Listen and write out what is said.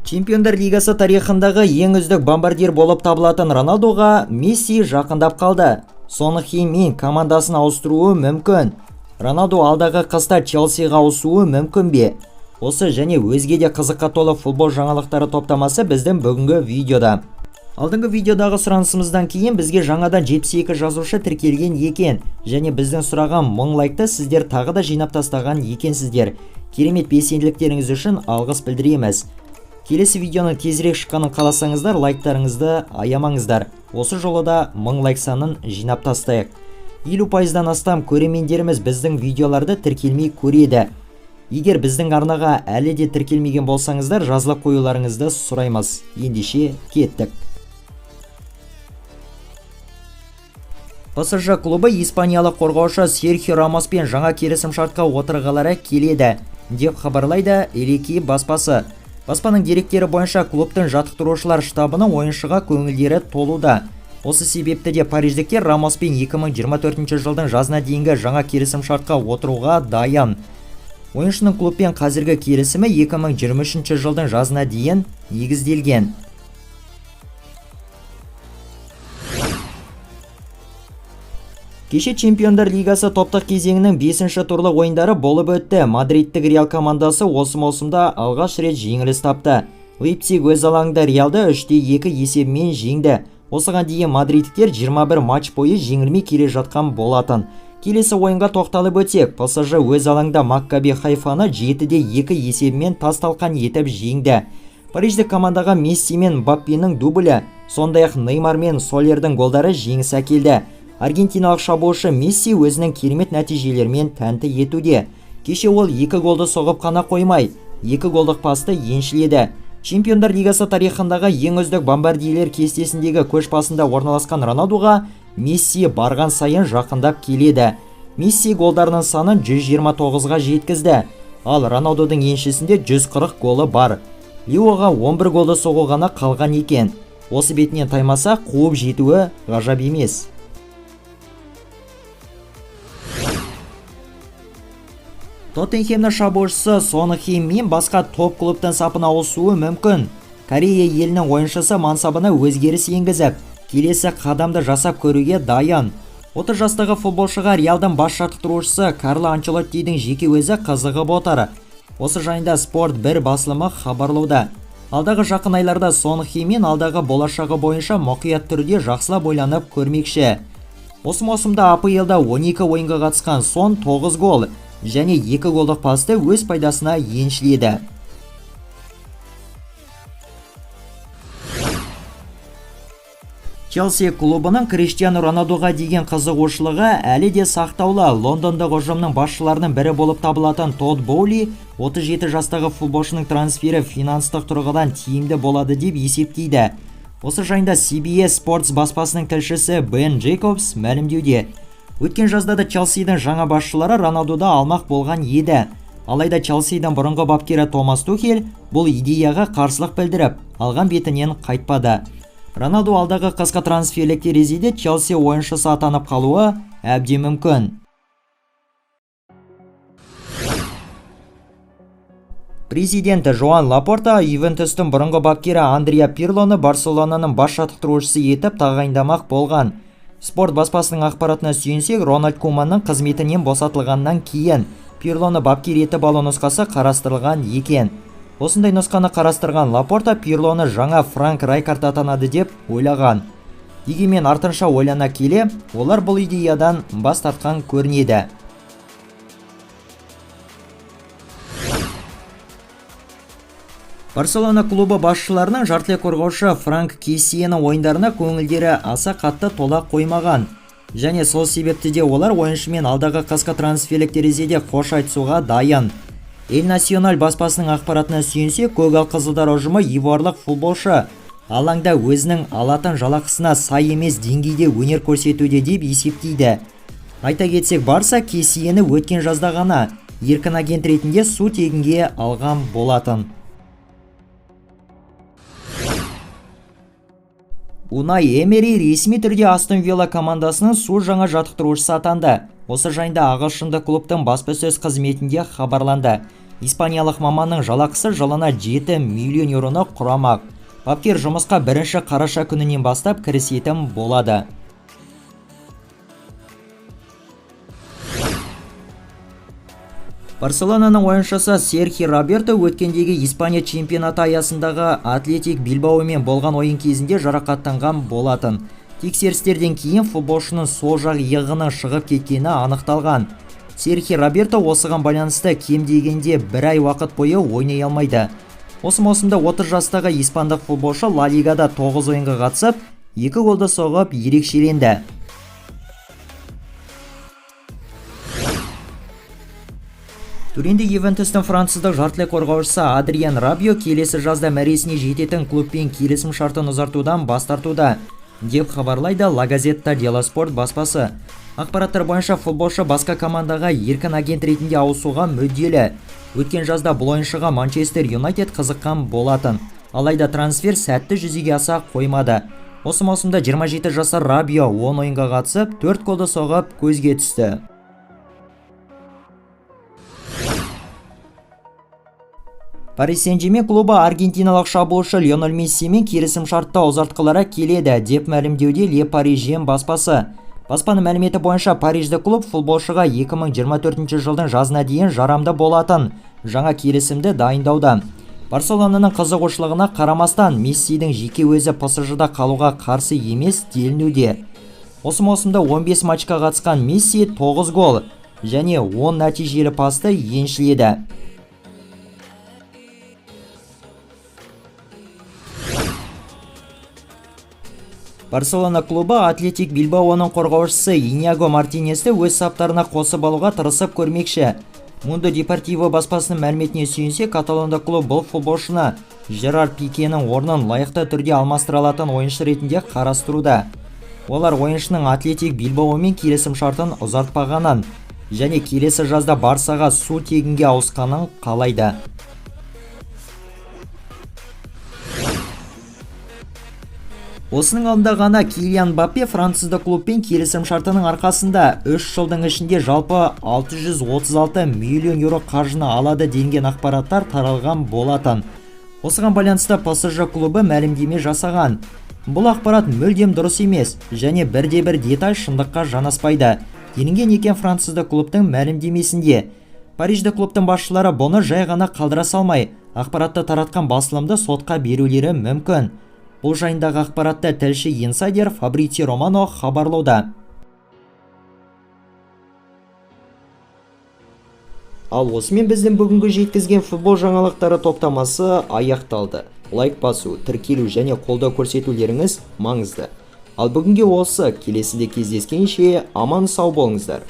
Чемпиондар Лигасы тарихындағы ең үздік бомбардир болып табылатын Роналдоға Месси жақындап қалды. Сон Хын Мин командасын ауыстыруы мүмкін. Роналдо алдағы қыста Челсиға ауысуы мүмкін бе? Осы және өзге де қызыққа толы футбол жаңалықтары топтамасы біздің бүгінгі видеода. Алдыңғы видеодағы сұранысымыздан кейін бізге жаңадан 72 жазушы тіркелген екен. Және біздің сұраған 1000 лайкты сіздер тағы да жинап тастаған екенсіздер. Керемет белсенділіктеріңіз үшін алғыс білдіреміз. Келесі видеоның тезірек шыққанын қаласаңыздар, лайктарыңызды аямаңыздар. Осы жолы да 1000 лайк санын жинап тастайық. 50%-дан астам көрермендеріміз біздің видеоларды тіркелмей көреді. Егер біздің арнаға әлі де тіркелмеген болсаңыздар, жазылып қоюларыңызды сұраймыз. Ендеше кеттік. ПСЖ клубы испаниялық қорғаушы Серхио Рамоспен жаңа келісімшартқа отырғылары келеді, деп хабарлайды L'Equipe баспасы. Баспаның деректері бойынша клубтың жаттықтырушылар штабының ойыншыға көңілдері толуда. Осы себепті де париждіктер Рамоспен 2024 жылдың жазына дейінгі жаңа келісімшартқа отыруға дайын. Ойыншының клубпен қазіргі келісімі 2023 жылдың жазына дейін негізделген. Кеше Чемпиондар Лигасы топтық кезеңінің 5-ші турлық ойындары болып өтті. Мадридтік Реал командасы осы маусымда алғаш рет жеңіліс тапты. Лейпциг өз алаңында Реалды 3-2 есебімен жеңді. Осыған дейін мадридтіктер 21 матч бойы жеңілмей келе жатқан болатын. Келесі ойынға тоқталып өтсек, ПСЖ өз алаңында Маккаби Хайфаны 7-2 есебімен тас-талқан етіп жеңді. Париждік командаға Месси мен Мбаппенің дублі, сондай-ақ Неймар мен Солердің голдары жеңіс әкелді. Аргентиналық шабуылшы Месси өзінің керемет нәтижелерімен тәнті етуде. Кеше ол 2 голды соғып қана қоймай, 2 голдық пасты еншіледі. Чемпиондар Лигасы тарихындағы ең үздік бомбардирлер кестесіндегі көш басында орналасқан Роналдоға Месси барған сайын жақындап келеді. Месси голдарының санын 129-ға жеткізді. Ал Роналдоның еншісінде 140 голы бар. Леоға 11 голды соғу ғана қалған екен. Осы бетінен таймаса қуып жетуі ғажап емес. Тоттенхэмнің шабуылшысы Сон Хын Мин басқа топ клубтың сапына ауысуы мүмкін. Корея елінің ойыншысы мансабына өзгеріс енгізіп, келесі қадамды жасап көруге дайын. 30 жастағы футболшыға Реалдың бас жаттықтырушысы Карло Анчелоттидің жеке өзі қызығып отыр. Осы жайында Спорт 1 басылымы хабарлауда. Алдағы жақын айларда Сон Хын Мин алдағы болашағы бойынша мұқият түрде жақсылап ойланып көрмекші. Осы маусымда АПЛ-да 12 ойынға қатысқан Сон 9 гол және 2 голдық пасты өз пайдасына еншіледі. Челси клубының Криштиану Роналдоға деген қызығушылығы әлі де сақтаулы. Лондондық ұжымның басшыларының бірі болып табылатын Тодд Боули 37 жастағы футболшының трансфері финанстық тұрғыдан тиімді болады деп есептейді. Осы жайында CBS Sports баспасының тілшісі Бен Джейкобс мәлімдеуде. Өткен жазда да Челсидің жаңа басшылары Роналдоды алмақ болған еді. Алайда Челсидің бұрынғы бапкері Томас Тухель бұл идеяға қарсылық білдіріп, алған бетінен қайтпады. Роналдо алдағы қысқы трансферлік терезеде Челси ойыншысы атанып қалуы әбден мүмкін. Президенті Жоан Лапорта Ювентустың бұрынғы бапкері Андреа Пирлоны Барселонаның бас жаттықтырушысы етіп тағайындамақ болған. Спорт баспасының ақпаратына сүйенсек, Рональд Куманның қызметінен босатылғаннан кейін Пирлоны бапкер етіп алу нұсқасы қарастырылған екен. Осындай нұсқаны қарастырған Лапорта Пирлоны жаңа Франк Райкард атанады деп ойлаған. Дегенмен артынша ойлана келе, олар бұл идеядан бас тартқан көрінеді. Барселона клубы басшыларының жартылай қорғаушы Франк Кессиенің ойындарына көңілдері аса қатты тола қоймаған. Және сол себепті де олар ойыншымен алдағы қысқы трансферлік терезеде қош айтысуға дайын. Эль Националь баспасының ақпаратына сүйенсек, көгал қызылдар ұжымы ивуарлық футболшы алаңда өзінің алатын жалақысына сай емес деңгейде өнер көрсетуде деп есептейді. Айта кетсек, Барса Кессиені өткен жазда ғана еркін агент ретінде су тегінге алған болатын. Унай Эмери ресми түрде Астон Вилла командасының су жаңа жаттықтырушысы атанды. Осы жайында ағылшынды клубтың баспасөз қызметінде хабарланды. Испаниялық маманның жалақысы жылына 7 миллион еуроны құрамақ. Бапкер жұмысқа 1 қараша күнінен бастап кірісетін болады. Барселонаның ойыншысы Серхи Роберто өткендегі Испания чемпионаты аясындағы Атлетик Билбаомен болған ойын кезінде жарақаттанған болатын. Тексерістерден кейін футболшының сол жақ иығының шығып кеткені анықталған. Серхи Роберто осыған байланысты кем дегенде бір ай уақыт бойы ойнай алмайды. Осы маусымда 30 жастағы испандық футболшы Ла Лигада 9 ойынға қатысып, 2 голды соғып ерекшеленді. Туринде Ювентустың француздық жартылай қорғаушысы Адриан Рабио келесі жазда мәресіне жететін клубпен келісім шартын ұзартудан бас тартуда, деп хабарлайды La Gazzetta dello Sport баспасы. Ақпараттар бойынша футболшы басқа командаға еркін агент ретінде ауысуға мүдделі. Өткен жазда бұл ойыншыға Манчестер Юнайтед қызыққан болатын. Алайда трансфер сәтті жүзеге аса қоймады. Осы маусымда 27 жасар Рабио 10 ойынға қатысып, 4 голды соғып көзге түсті. Пари Сен-Жермен клубы аргентиналық шабуылшы Лионель Мессимен келісім шартты ұзартқылары келеді, деп мәлімдеуде Le Parisien баспасы. Баспаның мәліметі бойынша Парижді клуб футболшыға 2024 жылдың жазына дейін жарамды болатын жаңа келісімді дайындауда. Барселонаның қызығушылығына қарамастан Мессидің жеке өзі ПСЖ-да қалуға қарсы емес делінуде. Осы маусымда 15 матчқа қатысқан Месси 9 гол және 10 нәтижелі пасты еншіледі. Барселона клубы Атлетик Билбаоның қорғаушысы Иньяго Мартинесті өз саптарына қосып алуға тырысып көрмекші. Мундо Депортиво баспасының мәліметіне сүйенсе, каталондық клуб бұл футболшыны Жерар Пикенің орнын лайықты түрде алмастыра алатын ойыншы ретінде қарастыруда. Олар ойыншының Атлетик Билбаомен келісім шартын ұзартпағанын және келесі жазда Барсаға су тегінге ауысқанын қалайды. Осының алдында ғана Килиан Мбаппе француздық клубпен келісім шартының арқасында 3 жылдың ішінде жалпы 636 миллион еуро қаржыны алады делінген ақпараттар таралған болатын. Осыған байланысты ПСЖ клубы мәлімдеме жасаған. Бұл ақпарат мүлдем дұрыс емес және бірде-бір деталь шындыққа жанаспайды, делінген екен француздық клубтың мәлімдемесінде. Парижді клубтың басшылары бұны жай ғана қалдыра салмай, ақпаратты таратқан басылымды сотқа берулері мүмкін. Бұл жайындағы ақпаратты тілші инсайдер Фабрицио Романо хабарлауда. Ал осымен біздің бүгінгі жеткізген футбол жаңалықтары топтамасы аяқталды. Лайк басу, тіркелу және қолдау көрсетулеріңіз маңызды. Ал бүгінге осы, келесіде кездескенше аман сау болыңыздар.